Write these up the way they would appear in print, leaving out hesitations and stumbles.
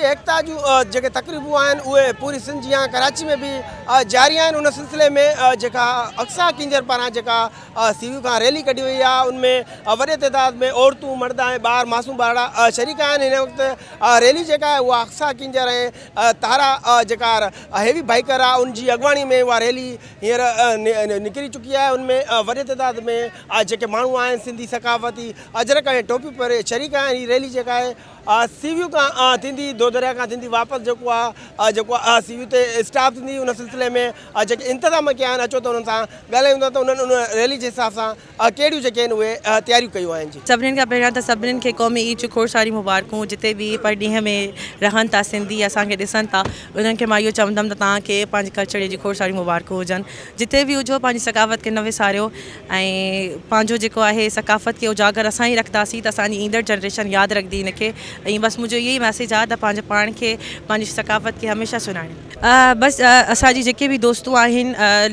ايڪتا جون جيڪي تقريبون آهن اهي پوري سنڌ جيان ڪراچي ۾ به جاري آهن ان سلسلي ۾ جيڪا اقصيٰ ڪينجهر پاران جيڪا سي ويو کان ريلي ڪڍي وئي آهي ان ۾ وڏي تعداد ۾ عورتون مرد ۽ ٻار معصوم ٻارڙا شريڪ آهن هن وقت ريلي جيڪا آهي اها اقصيٰ ڪينجهر ۽ تارا جيڪا هيوي بائيڪر آهي ان جي اڳواڻي ۾ اها ريلي هينئر نڪري چڪي آهي ان ۾ وڏي تعداد ۾ جيڪي ماڻهو آهن سنڌي ثقافتي اجرڪ ۽ ٽوپي پهري شريڪ آهن هي ريلي جيڪا آهي سي ويو کان ٿيندي دودريا کان ٿيندي واپس جيڪو آ جيڪو آ سي ويو تي اسٽاپ ٿيندي ان سلسلي ۾ جيڪي انتظام ڪيا آهن اچو ته انهن سان ڳالهايون ٿا ته انهن ان ريلي جي حساب سان ڪهڙيون جيڪي آهن اهي تياريون ڪيون آهن جي. سڀنين کان پهريان ته سڀنين کي قومي عيد جون کوڙ ساريون مبارڪون جتي به پرڏيهه ۾ رهن ٿا سنڌي اسان کي ڏسن ٿا انهن کي مان اهو چوندم ته توهان کي پنهنجي ڪلچر ڊي جي کوڙ ساريون مبارڪون هجن جتي به هجو پنهنجي ثقافت کي نه وساريو ۽ پنهنجو جيڪو آهي ثقافت کي اجاگر اسان ئي رکنداسين ته اسان جي ايندڙ جنريشن ياد رکندي ان کي ۽ بس منهنجو اهو ئي ميسيج آهي ته پنهنجو پاڻ کي پنهنجي ثقافت کي هميشه سڃاڻيو. بس اسان جي جيڪي به دوستون آهن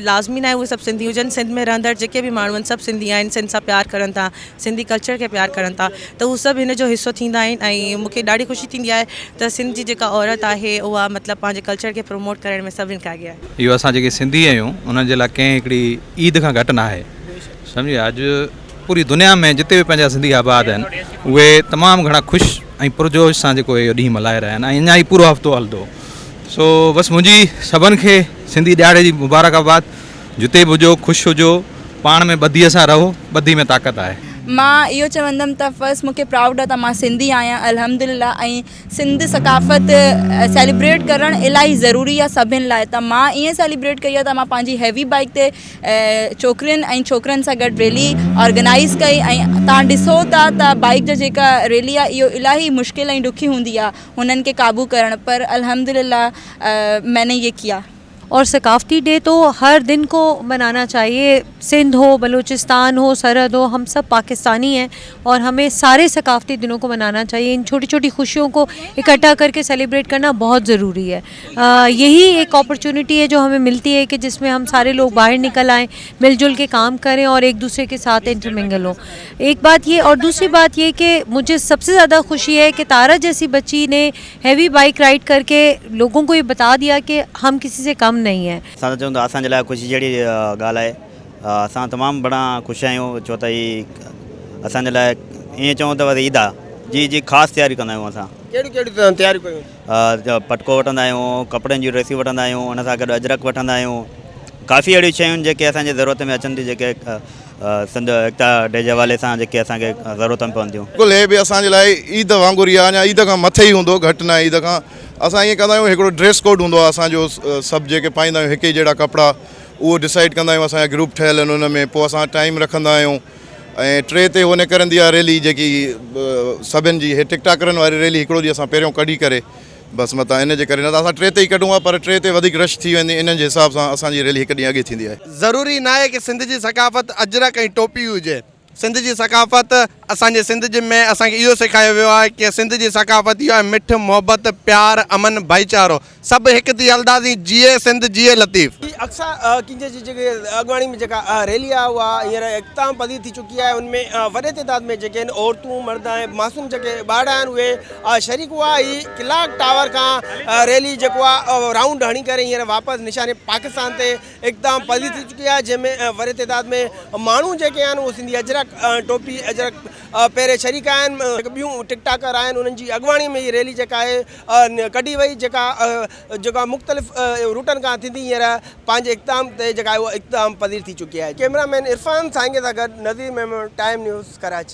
لازمي ناهي اهي سڀ سنڌي هجن سنڌ ۾ رهندڙ جيڪي به ماڻهو آهن سڀ سنڌي آهن سنڌ سان پيار ڪرن ٿا سنڌي ڪلچر کي پيار ڪرن ٿا ته هو سڀ هن جو حصو ٿيندا آهن ۽ مون کي ڏاڍي خوشي ٿيندي آهي ته سنڌ جي جيڪا عورت آهي اها مطلب پنهنجي ڪلچر کي پروموٽ ڪرڻ ۾ سڀني کان اڳي آهي. اهو اسان جيڪي سنڌي آهيون انهن جي لاء ڪنهن هڪڙي عيد کان گهٽ ناهي سمجهي اڄ پوري دنيا ۾ جتي به پنهنجا سنڌي آباد آهن اهي تمام گهڻا خوش ۽ پرجوش سان جيڪو اهو ڏينهن ملهائي رهيا آهن ۽ اڃا هي پورو هفتو هلندو سو بس منهنجي سڀن کي سنڌي ڏهاڙي جي مبارڪ آباد جتي به هجو خوش هجو پاڻ ۾ ٻڌي سان رهو ٻڌي ۾ طاقت آهي. مان اهو چوندم ته فرسٽ مون کي پرائوڊ آ ته مان سنڌي آهيان الحمدلله ۽ سنڌ ثقافت سيليبريٽ ڪرڻ الاهي ضروري آ سڀن لاء ته مان ائين سيليبريٽ ڪئي آ ته مان پنهنجي هيوي بائيڪ تي ڇوڪرين ۽ ڇوڪرن سان گڏ ريلي آرگنائيز ڪئي ۽ تان ڏسو ٿا ته بائيڪ جا جيڪا ريلي آ اهو الاهي مشڪل ۽ ڏکي هوندي آ هنن کي قابو ڪرڻ پر الحمدلله مين ني يي ڪيا. اور ثقافتي ڊي تو هر دن کو منانا چاهيي سنڌ هو بلوچستان هو سرحد هو هم سب پاڪستاني هين اور همين ساري ثقافتي دنون کو منانا چاهيي ان ڇوٽي ڇوٽي خوشيون کو اڪٺا ڪر ڪي سيليبريٽ ڪرنا بهت ضروري هي يهي ايڪ اپرچونٽي هي جو همين ملتي هي ڪي جس مين هم ساري لوگ باهر نڪل آئين مل جل ڪي ڪام ڪرين اور ايڪ دوسري ڪي ساٿ انٽرمنگل هون ايڪ بات يي اور دوسري بات يي ڪي مجهي سب سي زياده خوشي هي ڪي تارا جيسي بچي ني هيوي بائيڪ رائيڊ ڪر ڪي لوگون ڪو يي بتا ديا ڪي هم ڪسي سي ڪم نهين هين. اسان ته چئون ته اسان جي لاء خوشي جهڙي ڳالهه آهي اسان تمام گهڻا خوش آهيون ڇو ته هي اسان جي لاء ائين چئون ته بس عيد آهي جي جي خاص تياري ڪندا آهيون اسان. ڪهڙيون ڪهڙيون تياريون ڪيون. پٽڪو وٺندا آهيون ڪپڙن جون ڊريسيون وٺندا آهيون ان سان گڏ اجرڪ وٺندا آهيون ڪافي اهڙيون شيون آهن جيڪي اسان جي ضرورت ۾ اچن ٿيون جيڪي سنڌ ايڪتا ڊي جي حوالي سان جيڪي اسان کي ضرورت ۾ پون ٿيون. بلڪل هي به اسان جي لاء عيد وانگر ئي آهي اڃا عيد کان مٿي ئي هوندو گهٽ ناهي عيد کان اسان ائين ڪندا آهيون هڪڙو ڊريس ڪوڊ هوندو آهي اسان جو سڀ جيڪي پائيندا آهيون هڪ ئي جهڙا ڪپڙا اهو ڊسائيڊ ڪندا آهيون اسان جا گروپ ٺهيل آهن ان ۾ پوء اسان ٽائيم رکندا آهيون ۽ ٽي تي هو نڪرندي آهي ريلي جيڪي سڀن جي هي ٽڪ ٽاڪرن واري ريلي هڪڙو ڏينهن اسان پهريون ڪڍي ڪري بس متان ان جي ڪري نه ته اسان ٽي تي ئي ڪڍون ها پر ٽي تي وڌيڪ رش ٿي ويندي انهن جي حساب سان اسان جي ريلي هڪ ڏينهن اڳي ٿيندي آهي. ضروري ناهي ڪي سنڌ جي ثقافت اجرڪ ۽ ٽوپي هجي. سنڌ جي ثقافت اسان جي سنڌ جي ۾ اسان کي اهو سيکايو ويو آهي ڪي سنڌ جي ثقافت اهو آهي مٺ، محبت، پيار، امن، ڀائيچارو سڀ هڪ ٿي هلنداسين جيئي سنڌ جيئي لطيف. هي اقصيٰ ڪينجهر جي جيڪي اڳواڻي ۾ جيڪا ريلي آهي اها هينئر اختتام پذير ٿي چڪي آهي ان ۾ وڏي تعداد ۾ جيڪي آهن عورتون مرد ۽ معصوم جيڪي ٻارڙا آهن اهي شريڪ هئا هي ڪلاڪ ٽاور کان ريلي جيڪو آهي رائونڊ هڻي ڪري هينئر واپس نشان پاڪستان تي اقدام پذير ٿي چڪي آهي جنهن ۾ وڏي تعداد ۾ ماڻهو جيڪي آهن اهي سنڌي اجرڪ ٽوپي اجرڪ پهري شريڪ آهن ٻيون ٽڪ ٽاڪر آهن انهن جي اڳواڻي ۾ هي ريلي جيڪا آهي ڪڍي وئي جيڪا جيڪا مختلف روٽن کان ٿيندي هينئر پنهنجي اقدام تي جيڪا آهي اهو اقدام پذير ٿي چڪي آهي ڪيمرا مين عرفان سانگي سان گڏ نذير ميمڻ ٽائيم نيوز ڪراچي.